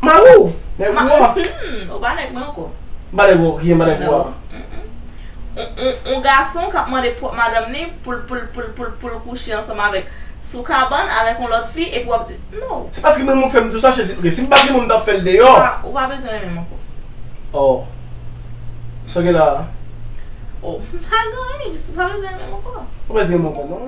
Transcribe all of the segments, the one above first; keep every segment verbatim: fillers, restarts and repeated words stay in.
Mari w, nèg ou a. Hmm, ou pa nèg mwen ankò. M pa nèg ou, ki m pa nèg ou a. Non. Mm, mm. On, on, on gason k ap mande pwòp madanm li pou l, pou l, pou l, pou l, pou l kouche ansanm avèk, sou kabann avèk on lòt fi, epi w ap di, no. Se paske mwen, mwen fè m tou sa, cheri. Ok, si m pa gen moun, m t ap fè l deyò. Ou pa, ou pa bezwen renmen m ankò. Oh. Sa w gen la a? Oh, m pa gen anyen, jis ou pa bezwen renmen m ankò. Ou bezwen renmen m ankò, non?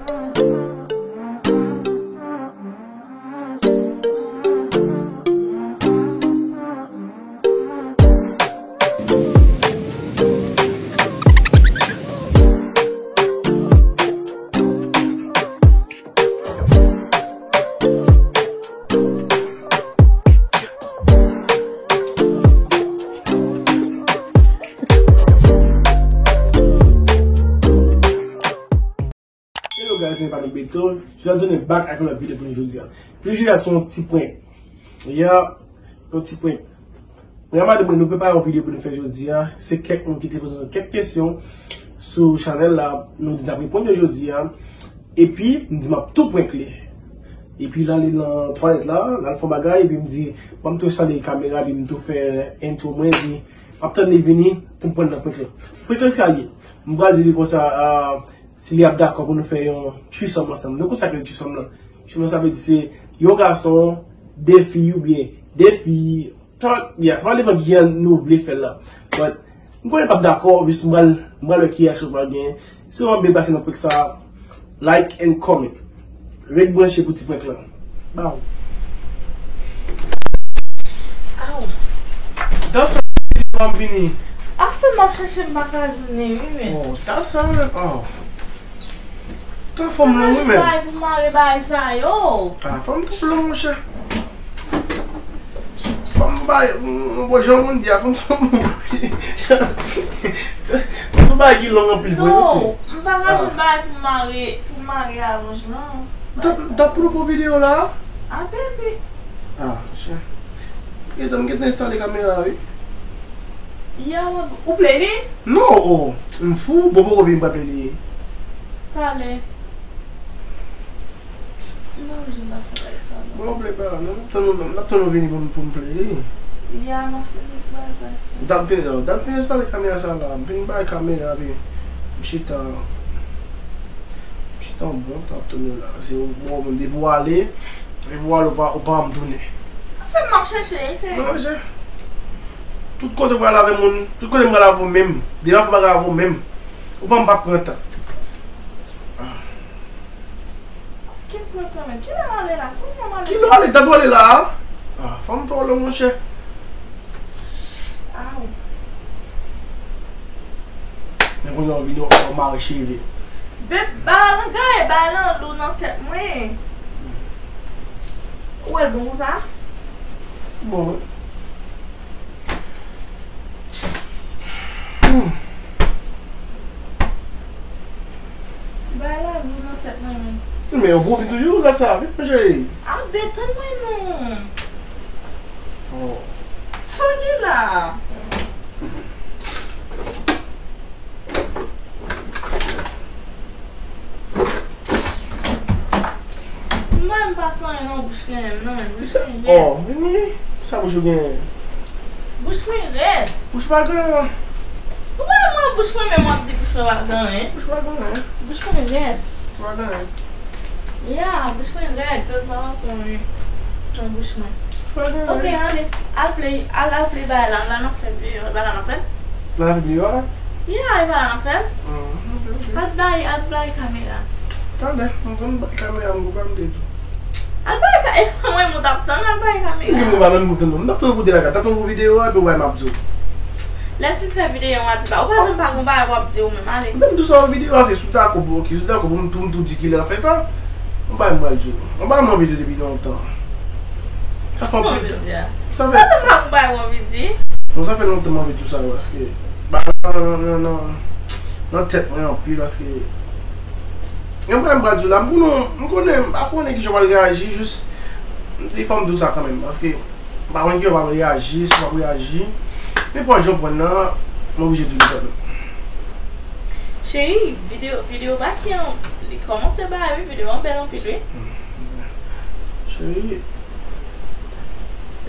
Hello guys, se Patrick Beto. Jodi a tounen back ak yon lòt videyo pou nou jodi a. Videyo jodi a se yon ti prank. Ya, yon ti prank. Mwen ak madanm mwen, nou prepare yon videyo pou nou fè jodi a. Se kèk moun ki te poze nou kèk kesyon sou chanèl la. Nou te ap reponn yo jodi a. Epi, m di m ap tou prank li. Epi, l ale nan twalèt la, l al fè yon bagay, epi m di, ban m tou enstale kamera, epi m tou fè intro mwen, epi m ap tann li vini pou m pran nan prank la. Prank la sa ye. M pral di li konsa, ah, si li ap dakò pou nou fè yon threesome ansanm. Nou konn sa k rele threesome lan. Threesome sa vle di se yon gason, de fi oubyen de fi. Sa va, yeah, sa va depann kijan nou vle fè l la. But, m konnen l p ap dakò, jis m pral, m pral wè ki reyaksyon l pral genyen. Si w anvi pase nan prank sa, like and comment. Ret branche pou ti prank lan. Baw. Aw. Dat sa m vini. Afè m ap chèche m pa ka jwenn li, wi, men. Oh, dat sa, oh. Tan fanm long, wi, men. Bay pou mare bagay sa yo. Ah, fanm twòp long, monchè. Fanm bay, m, m, bon, jan moun di a, fanm twòp long. Tout bagay ki long anpil vre, wi, se. Non, m pa ka jwenn bagay pou mare, pou mare alonj lan. Dat, dat pou nou fè videyo la? A, baby. Ah, monchè. Gentan, m gentan enstale kamera, wi. Ya, ou play li? Non, oh, m fou, bon, poko vin pa play li. Pale. M pa bezwen ta fè bagay sa, non. Bon, ou play pa la, non? N ap tann ou, n ap tann ou vini pou m, pou m play li. Ya, m ap fini bay bagay sa. Dat te, dat te enstale kamera sa la. M fin bay kamera, epi m chita. M chita yon bon tan ap tann ou la. Se ou, bon, depi w ale, depi w ale, ou pa, ou pa janm tounen. Afè m ap chèche, ok. Non, monchè. Tout kote ou pral avè moun, tout kote m pral avè w menm. Depi m ap fè bagay avè w menm. Ou pa, m p ap pran tan. Ah. Ki pran tan menm? Kilè m ale la? Kounye a m ale. Kilè w ale? Dat w ale la a? Ah, fanm twò long, monchè. Aw. Men kounye a w vini w mare cheve. Beb, ba lan gaye, ba lan lou nan tèt mwen. Ou wè l bon konsa? Bon, wi. Hmm. Bay la lou nan tèt mwen menm. Men yon gwo vin toujou, gad sa, vit, mon cheri. A, detann mwen non. Oh. Sa w gen la? M pa, m pa santi anyen nan bouch mwen menm, non, bouch mwen rèd. Oh, vini. Sa bouch ou genyen? Bouch mwen rèd. Bouch pa gran. Ou pa wè bouch mwen menm, w ap di bouch mwen pa gran, hein? Bouch pa gran, hein? Bouch mwen rèd. Bouch pa gran, hein? Ya, bouch mwen rèd, pèp pa konn nan bouch mwen. Bouch pa gran, hein? Ok, ale, al play, al, al play bagay la, la n ap fè l deyò, bagay la n ap fè l. La n ap fè l deyò a? Ya, e pa la n ap fè l. Ah, ok, ok. Al bay, al bay kamera. Talè, m konn bay kamera m pou pa m te di w. Al bay ka-, e pa mwen moun t ap tann, al bay kamera. Epi mwen pa menm moun tann non. M t ap tann pou de la ka, t ap tann pou videyo a, epi w wè m ap di w. Lè l fin fè videyo a, w a di sa. Ou pa janm pa gon bagay w ap di ou menm, ale. Menm tou sa videyo a, se sou dakò pou, ok, sou dakò pou m tou, m tou di kilè l ap fè sa. Yon bagay m pral di w. Yon bagay m anvi di w depi lontan. Sa fè anpil tan. Sa fè. Pa janm pa gon bagay w anvi di. Non, sa fè lontan m anvi di w sa, paske bagay nan, nan, nan, nan tèt mwen anpil, paske yon bagay m pral di w la, m konnen, m konnen, m pa konnen kijan w pral reyaji, jis m di fò m di w sa kanmenm, paske m pa konnen kijan w pral reyaji, si w ap reyaji. Nenpòt jan w pran nan, m oblije di w li kanmenm. Cheri, videyo, videyo pa ki an, li kòmanse bay wi, videyo an bèl anpil wi. Hmm. Cheri,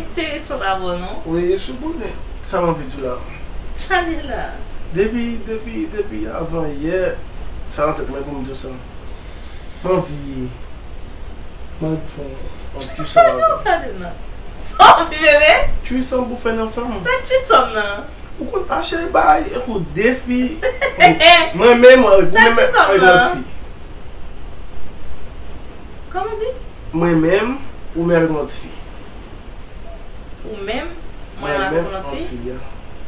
enteresan dabò, non? Wi, sou konnen sa m anvi di w la. Sa li la? Depi, depi, depi avan yè, sa nan tèt mwen pou m di w sa. M anvi, m anvi fè yon, yon threesome avè w. Gade nan. Sa w anvi, bebe? Threesome pou fè nan ansanm. Sa threesome nan? Ou konn pa cheri bay, ekou de fi. Mwen menm, ou menm avèk yon lòt fi. Kòman di? Mwen menm, ou menm avèk yon lòt fi. Ou menm, mwen avèk yon lòt fi?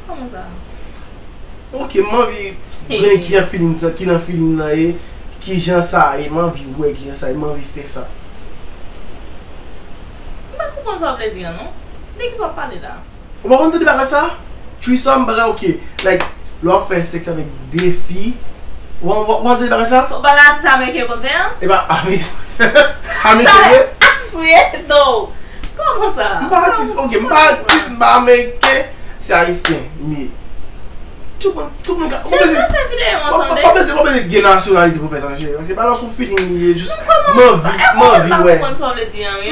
Kòman sa? Ok, m anvi gen ki nan feeling sa, ki nan feeling nan ye, ki jan sa ye, m anvi wè ki jan sa ye, m anvi fè sa. M pa konprann sa w vle di an non. De ki sa w ap pale la? Ou pa konn tande bagay sa? Threesome, bagay, ok. Like, lè w ap fè sèks avèk de fi. Ou pa, ou pa, ou pa tande bagay sa? Ou pa wè atis ameriken yo konn fè an? E pa atis. Ameriken ye? Atis wi, no. Kòman sa? M pa atis, ok, m pa atis, m pa ameriken. Se ayisyen, m ye. Tout moun, tout moun ka, ou bezwen, ou bezwen, ou bezwen gen nasyonalite pou fè sa, mesye. Se pa nan sou feeling li ye, jis m anvi, m anvi wè. M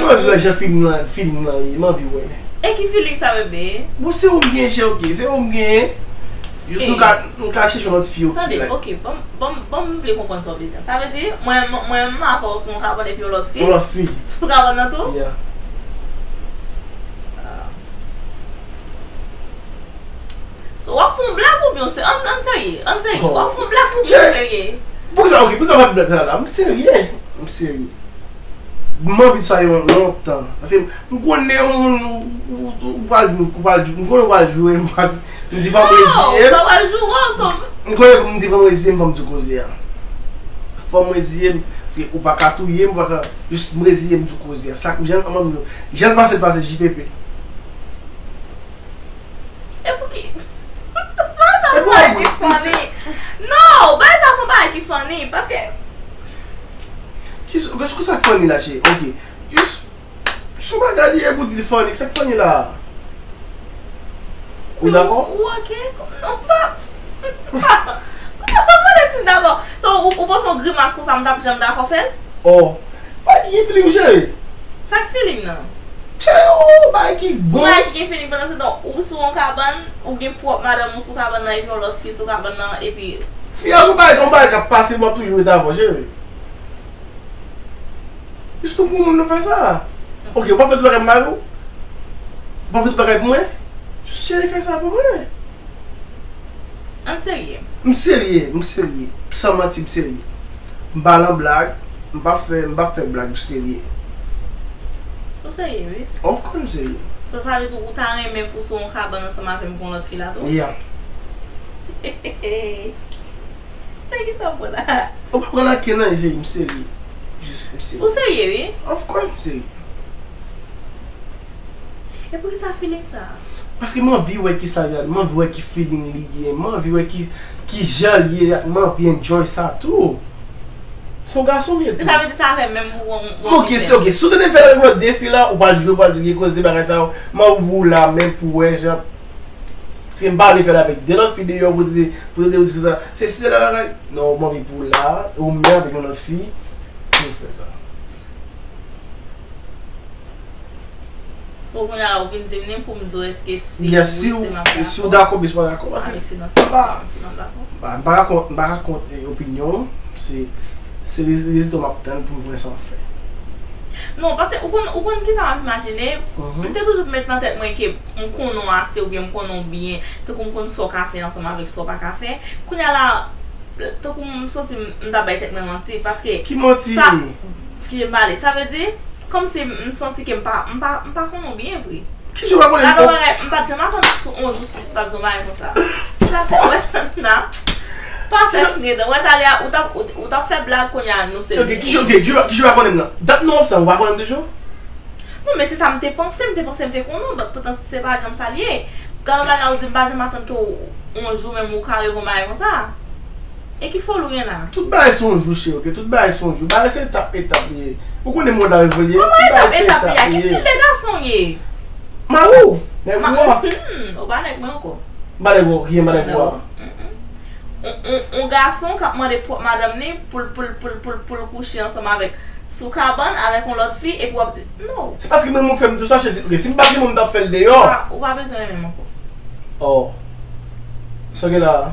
anvi wè jan feeling lan, feeling lan ye, m anvi wè. E ki feeling sa, bebe? Bon, se ou m genyen, chè, ok. Se ou m genyen. Jis nou ka, nou ka chèche yon lòt fi, ok. Tande, like, ok, bon, bon, bon, m vle konprann sa w vle di. Sa vle di, mwen, mwen, mwen, m avè w sou yon kabann epi yon lòt fi? Yon lòt fi. Sou kabann nan tou? Yeah. Ah. So, w ap fè yon blag oubyen w se-, ann, ann serye, ann serye. W ap fè yon blag oubyen w serye? Poukisa, ok, poukisa w ap fè blag la, la? M serye, m serye. M anvi sa yo lontan. Paske m konnen yon moun, ou, ou, ou pral, ou pral, m konnen w pral joure, m pral, m di fò m reziye m. Non, ou pa pral joure, w sanble. M konnen m di fò m reziye m, fò m di koze a. Fò m reziye m, paske ou pa ka touye m, ou pa ka, jis m reziye m di koze a. Sa k, jan, jan l pase, l pase J P P. E pouki? Bagay sa se yon bagay ki funny. Non, bagay sa se yon bagay ki funny, paske ki, ki, ki sa k funny la, cheri? Ok. Jis, sou bagay li e pou di l funny, sa k funny la? Ou dakò? Ou ok? Non, m pa, m pa, m pa konnen si m dakò. So, ou, ou panse yon grimas konsa, m t ap janm dakò fè l? Oh. Bagay ki gen feeling, cheri. Sa k feeling nan? Cheri, oh, bagay ki bon. Bagay ki gen feeling pandan se tan, ou sou yon kabann, ou gen pwòp madanm ou sou kabann nan, epi yon lòt fi sou kabann nan, epi fi a sou bagay, yon bagay k ap pase, m ap toujou ret avè w, cheri. Jis nou pou moun nou fè sa. Ok, w pa fè tout bagay pou mari w? W pa fè tout bagay pou mwen? Cheri, fè sa pou mwen. Ann serye. M serye, m serye. San manti, m serye. M pa lan blag, m pa fè, m pa fè blag, m serye. Ou serye, wi. Of course, m serye. So, sa vle di ou ta renmen pou sou yon kabann ansanm avè m pou yon lòt fi la tou? Yeah. Nan ki sa w pran la? Ou pa pran nan ken nan, m serye. Jis, m serye. Ou serye, wi? Of course, m serye. E poukisa feeling sa? Paske m anvi wè ki sa y a, m anvi wè ki feeling li gen, m anvi wè ki, ki jan l ye, m anvi enjoy sa tou. Se yon gason m ye tou. Sa vle di sa fè menm ou, ou, ou... Ok, se ok. Si w te fè l avèk lòt de fi la, ou pral jwe, ou pral di gen koze bagay sa yo, m anvi pou w la, menm pou wè, jan. Paske m pa vle fè l avèk de lòt fi deyò, pou te, pou te di konsa, se si se la bagay. Non, m anvi pou w la, ou menm avèk yon lòt fi, pou w fè sa. Bon, kounye a la, ou vin di m li pou m di w èske si wi, si m ap dakò. Si w dakò, oubyen si w pa dakò, paske m pa, m pa, m pa ka kont, m pa ka kont, eh, opinyon w, se, se rez-, rezilta w m ap tann pou m konnen sa m ap fè. Non, paske ou konn, ou konn kisa m ap imajine? M te toujou met nan tèt mwen ke m konnen w ase oubyen m konnen w byen, tankou m konn sa w ka fè ansanm avèk sa w pa ka fè. Kounye a la, tankou m santi m, m t ap bay tèt mwen manti, paske... Ki manti? Sa, kite m pale. Sa vle di, kòmsi m santi ke m pa, m pa, m pa konnen w byen vre. Ki jan w pa konnen m? Gade yon bagay, m pa t janm atann sou yon jou si w t ap di yon bagay konsa. Ou pase wè nan. Pa fè fredan. Wè talè a, ou t ap, ou, ou t ap fè blag kounye a, nou se... Ok, ki jan, ok, ki jan, ki jan w pa konnen m nan? Dat nou ansanm, ou pa konnen m toujou? Non, men se sa m te panse, m te panse m te konnen w, but potansyèl se pa janm sa l ye. Gade yon bagay ou di m pa janm atann ke w, yon jou menm ou ka rive yon bagay konsa. E ki foli w gen la? Tout bagay se yon jou, cheri, ok? Tout bagay se yon jou. Bagay se etap, etap li ye. Ou konnen mond la evolye. Kòman etap, etap li ye? Ki stil de gason w ye? Mari w, nèg ou a. Hmm, ou pa nèg mwen ankò. M pa nèg ou, ki m pa nèg ou a. Non. Mm-mm. yon, yon gason k ap mande pwòp madanm li pou l, pou l, pou l, pou l, pou l kouche ansanm avèk sou kabann avèk yon lòt fi, epi w ap di, no. Se paske mwen, mwen fè m tou sa, Chezi. Ok, si m pa t gen moun, m t ap fè l deyò. Ou pa, ou pa bezwen renmen m ankò. Oh. Sa w gen la a?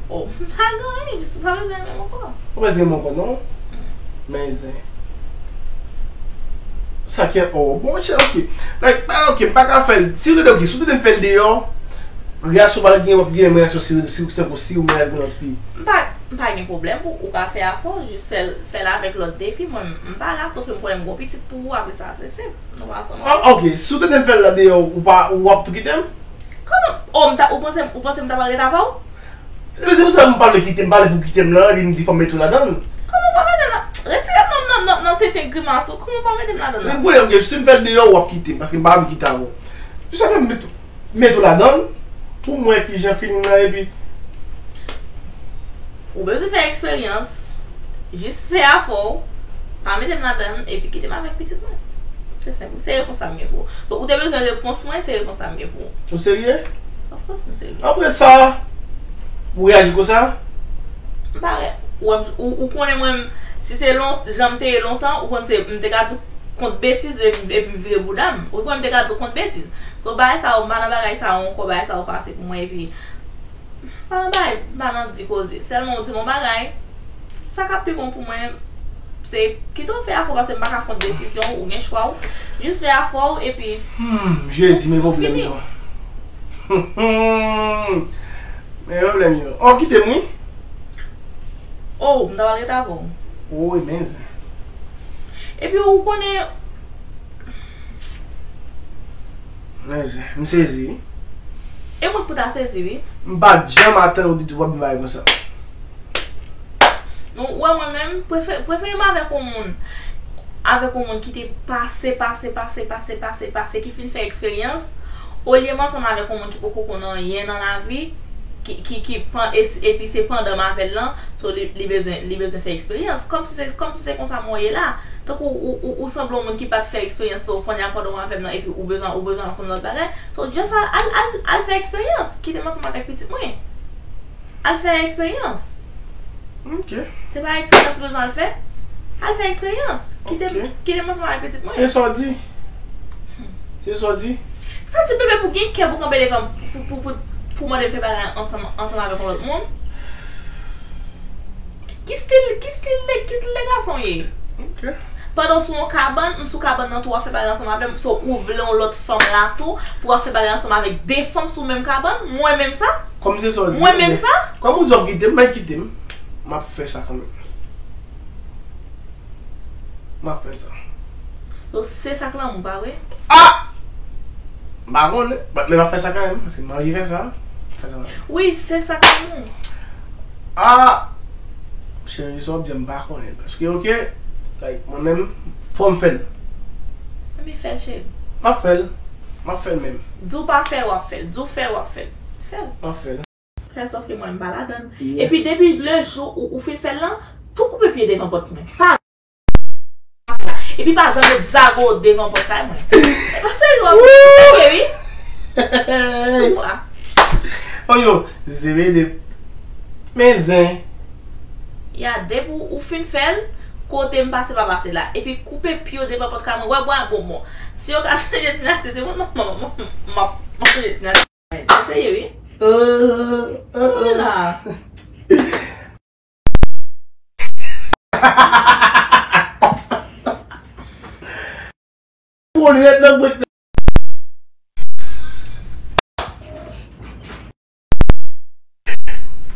Oh, m pa gen anyen, jis ou pa bezwen renmen m ankò. Ou pa bezwen renmen m ankò, non? Mm. Men zen. Sa ki, oh, bon, chè, ok. Like, pa, ok, m pa ka fè l. Si w te, ok, si w te fè l deyò, reyaksyon w pral gen, w ap gen menm reyaksyon si, si, si, si w marye avèk yon lòt fi. M pa, m pa gen pwoblèm pou ou ka fè afè w, jis fè l, fè l avèk lòt de fi. Mwen, m pa la, sof m konnen m gon pitit pou ou, apre sa, se senp. Nou pa ansanm ankò. Ah, ok, si w te fè l la deyò, ou pa, ou ap tou kite m? Kòman? Oh, m ta, ou panse, ou panse m ta pral ret avè w? Se, se pou sa m pa vle kite m, m pa vle pou kite m lan, epi m di fò m mete w ladan l. Kòman w pa mete m la? Retire m nan, nan, nan, nan tenten grimas ou. Kòman w pa mete m ladan l la? Men gwo lè, ok, si m fè l deyò, w ap kite m, paske m pa anvi kite avè w. Jis fè m mete, mete w ladan l, pou m wè kijan feeling lan, epi ou bezwen fè eksperyans, jis fè afè w, pa mete m ladan l, epi kite m avèk pitit mwen. Se senp. Se repons sa m gen pou ou. Donk, ou te bezwen repons mwen, se repons sa m gen pou ou. Ou serye? Of course, m serye. Apre sa, ou reyaji konsa? M pa re-, ou, ou, ou konnen mwen, si se lon-, jan m te ye lontan, ou konn se, m te ka di w kont betiz epi, epi m vire bouda m. Ou konnen m te ka di w kont betiz. So, bagay sa yo, m pa nan bagay sa yo ankò, bagay sa yo pase pou mwen, epi m pa nan bagay, m pa nan di koze. Sèlman ou di m yon bagay, sa k ap pi bon pou mwen, se kite w fè afè w, paske m pa ka kont desizyon w, ou gen chwa w. Jis fè afè w, epi Hmm, Jezi, men pwoblèm yo. Men pwoblèm yo. Oh, kite m, wi. Oh, m ta pral ret avè w. Woy, men zen. Epi ou konnen Men zen, m sezi, wi. E mwen k pou ta sezi, wi. M pa t janm atann ou di tou w ap vin bay konsa. Non, ou wè mwen menm, prefere, prefere m avèk yon moun, avèk yon moun ki te pase, pase, pase, pase, pase, pase, ki fin fè eksperyans, olye m ansanm avèk yon moun ki poko konn anyen nan lavi, ki, ki, ki pan-, e, epi se pandan m avè l lan, so li, li bezwen, li bezwen fè eksperyans. Kòmsi se, kòmsi se konsa mwen ye la. Tankou ou, ou, ou sanble yon moun ki pa t fè eksperyans, so kounye a pandan w avè m nan, epi ou bezwen, ou bezwen aprann lòt bagay. So, just al, al, al, al fè eksperyans. Kite m ansanm avèk pitit mwen. Al fè eksperyans. Ok. Se pa eksperyans ou bezwen al fè? Al fè eksperyans. Kite m, ok, kite m ansanm avèk pitit mwen. Se sa w di. Se sa w di. Sa ti bebe pou gen kè pou kanpe devan m, pou, pou, pou, pou mande m fè bagay ansanm, ansanm avèk yon lòt moun. Ki stil, ki stil de, ki stil de gason w ye? Ok. Pandan w sou yon kabann, m sou kabann nan tou, w ap fè bagay ansanm avè m, so ou vle yon lòt fanm la tou, pou w ap fè bagay ansanm avèk de fanm sou menm kabann, mwen menm sa? Kòm se sa w di, mwen menm sa? Kòm ou di w ap kite m, bay kite m, m ap fè sa kanmenm. M ap fè sa. So, se sa k lanmou, pa vre? Ah! M pa konnen. But, men m ap fè sa kanmenm, paske m anvi fè sa. M ap fè sa kanmenm. Wi, se sa k lanmou. Ah! Cheri, sa w ap di a, m pa konnen. Paske, ok, like, mwen menm, fò m fè l. Ebyen, fè l, cheri. M ap fè l. M ap fè l menm. Di w pa fè, w ap fè l. Di w fè, w ap fè l. Fè l. M ap fè l. Fè l, sòf ke mwen, m pa ladan l. Yeah. Epi depi le jou ou, ou fin fè l lan, tou koupe pye devan pòt mwen. Pa Epi pa janm met zago devan pòt kay mwen. E pa serye w ap serye wi. Ou a. Oyo, zebe de. Men zen. Ya, depi ou, ou fin fè l, kote m pase pa pase la. Epi koupe pye w devan pòt kay mwen. Wè bwa bonbon. Si yo ka chanje siyati, se mwen, m ap, m ap, m ap, m ap chanje siyati. Eseye wi. Konnen la. Pou lèt nan bwèt.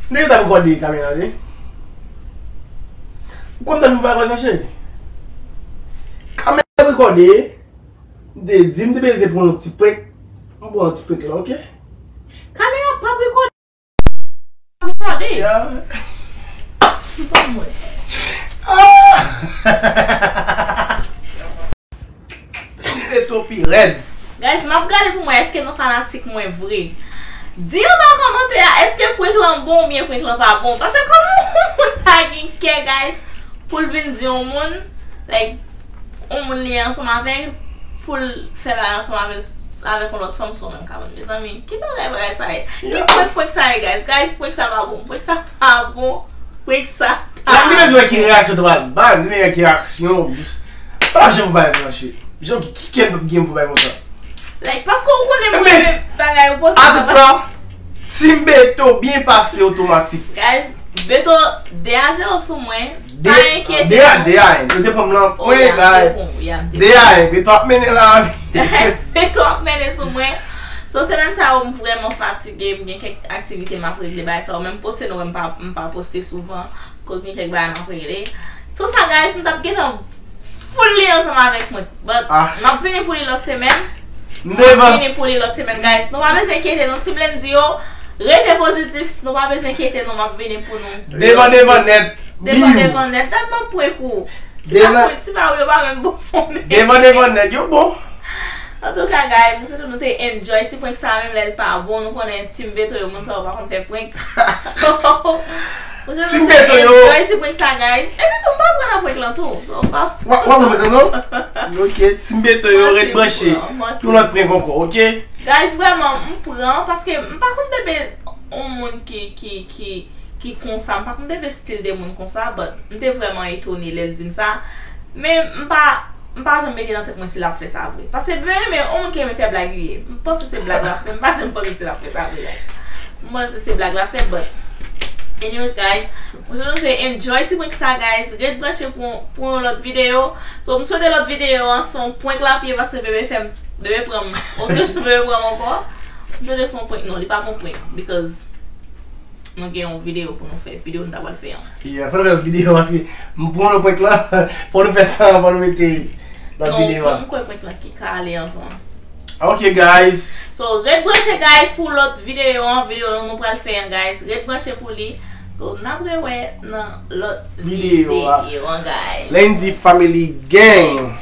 Nèg yo t ap rekòde kamera wi. Ou konn tèlman bagay sa cheri. Kamera t ap rekòde. M te di m te beze pran yon ti prank. M pran yon ti prank la, ok? Kamera p ap rekòde. P ap rekòde. Ya. M pa wè. Ah! Eto pi rèd. Guys, m ap gade pou mwen èske nou fanatik mwen vre. Di anba kòmantè a, èske prank lan bon oubyen prank lan pa bon? Paske kòman yon moun pa gen kè, guys, pou l vin di yon moun, like, yon moun li ansanm avè l, pou l fè bagay ansanm avè l, Avèk yon lòt fanm sou menm kabann, mezanmi. Ki bagay bagay sa ye? Ki prank prank sa ye, guys? Guys, prank sa pa bon. Prank sa pa bon. Prank sa pa Mwen m te bezwen wè ki reyaksyon w t ap bay. M te bezwen wè ki reyaksyon w. Jis pa jan pou bay tranche. Jan ki ki kè m gen pou bay konsa. Like, paske ou konnen mwen renmen bagay ou poze. A tout sa, Team Beto byen pase otomatik. Guys, Beto de a zewo sou mwen. Pa enkyete De a de a en. Yo te pran m nan pwen bay. De a en. Beto ap mennen la. Beto ap mennen sou mwen. So, semèn sa yo, m vrèman fatige. M gen kèk aktivite m ap regle bagay sa yo. Men m poste nou wè m pa, m pa poste souvan. Koz gen kèk bagay m ap regle. So, sa, guys, m t ap gentan full li ansanm avèk mwen. But, m ap vini pou li lòt semèn. M ap vini pou li lòt semèn, guys. Nou pa bezwen enkyete nou. Team Landy yo, rete pozitif. Nou pa bezwen enkyete nou. M ap vini pou nou. Devan devan nèt. Devan devan nèt. Dat ban prank ou. Ti pa ou yo pa menm bon. Devan devan nèt. Yo bon. Antouka, guys, mwen swete nou te enjoy ti prank sa, menm lè l pa bon. Nou konnen Team Beto yo, moun sa yo pa konn fè prank. So, mwen swete nou te enjoy ti prank sa, guys. Epi tou, m pa pran nan prank lan tou. So, m pa. W ap pran prank lan tou? Ok, Team Beto yo, ret branche. Pou lòt prank ankò, ok? Guys, vrèman, m pran, paske m pa konn bebe yon moun ki, ki, ki, ki konsa. M pa konn bebe stil de moun konsa, but m te vrèman etone lè l di m sa. Men m pa, m pa janm mete nan tèt mwen si l ap fè sa vre. Paske bebe renmen, yon moun ki renmen fè blag li ye. M panse se blag l ap fè, m pa janm panse si l ap fè sa vre, guys. M panse se blag l ap fè, but anyways, guys, mwen swete nou te enjoy ti prank sa, guys. Ret branche pou, pou yon lòt videyo. So, m swete lòt videyo an se yon prank l ap ye, paske bebe fè m, bebe pran m. Ok, bebe pran m ankò. M swete se yon prank, non, li pa bon prank, because nou gen yon videyo pou nou fè. Videyo nou ta pral fè an. Yeah, fò nou fè yon videyo paske m pran yon prank lan. Fò nou fè sa anvan nou mete lòt videyo a. Non, m kwè prank lan ki ka ale anvan. Ok, guys. So, ret branche, guys, pou lòt videyo an. Videyo nou pral fè an, guys. Ret branche pou li. So, n ap rewè nan lòt videyo an, guys. Landy Family Gang.